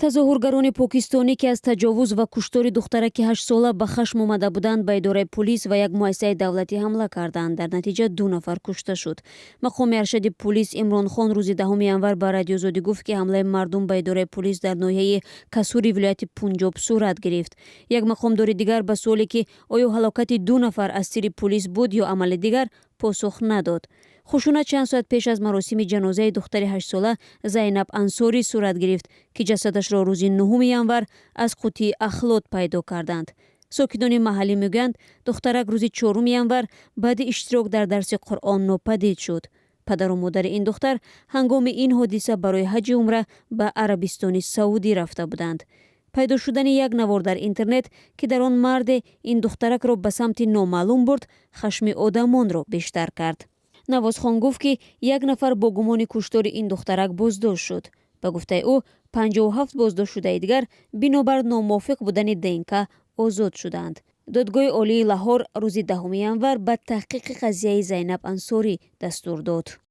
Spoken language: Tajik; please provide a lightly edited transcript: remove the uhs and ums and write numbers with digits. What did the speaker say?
Тазоҳургарони покистонӣ, ки аз таҷовуз ва куштори духтараки 8-сола ба хашм омада буданд, ба идораи пулис ва як муассисаи давлатӣ ҳамла карданд. Дар натиҷа ду нафар кушта шуд. Мақоми аршади пулис Имронхон рӯзи 10 январ ба Радиозодӣ гуфт, ки ҳамлаи мардум ба идораи пулис дар ноҳияи Касури вилояти Пунҷоб сурат гирифт. Як мақомдори дигар ба суоле, ки оё ҳалокати ду нафар аз тири пулис буд ё амали дигар, посух надод. Хушунат чанд соат пеш аз маросими ҷанозаи духтари 8-сола Зайнаб Ансорӣ сурат гирифт, ки ҷасадашро рӯзи 9 январ аз қуттии ахлот пайдо карданд. Сокинони маҳаллӣ мегӯянд, духтарак рӯзи 4 январ баъди иштирок дар дарси Қуръон нопадид шуд. Падару модари ин духтар ҳангоми ин ҳодиса барои ҳаҷи умра ба Арабистони Саудӣ рафта буданд. Пайдо шудани як навор дар интернет, ки дар он марде ин духтаракро ба самти номаълум бурд, хашми одамонро бештар кард. Навозхон гуфт, ки як нафар бо гумони куштори ин духтарак боздошт шуд. Ба гуфтаи ӯ, 57 боздоштшудаи дигар бинобар номувофиқ будани ДНК озод шуданд. Додгоҳи олии Лаҳор рӯзи 10 январ ба таҳқиқи қазияи Зайнаб Ансорӣ дастур дод.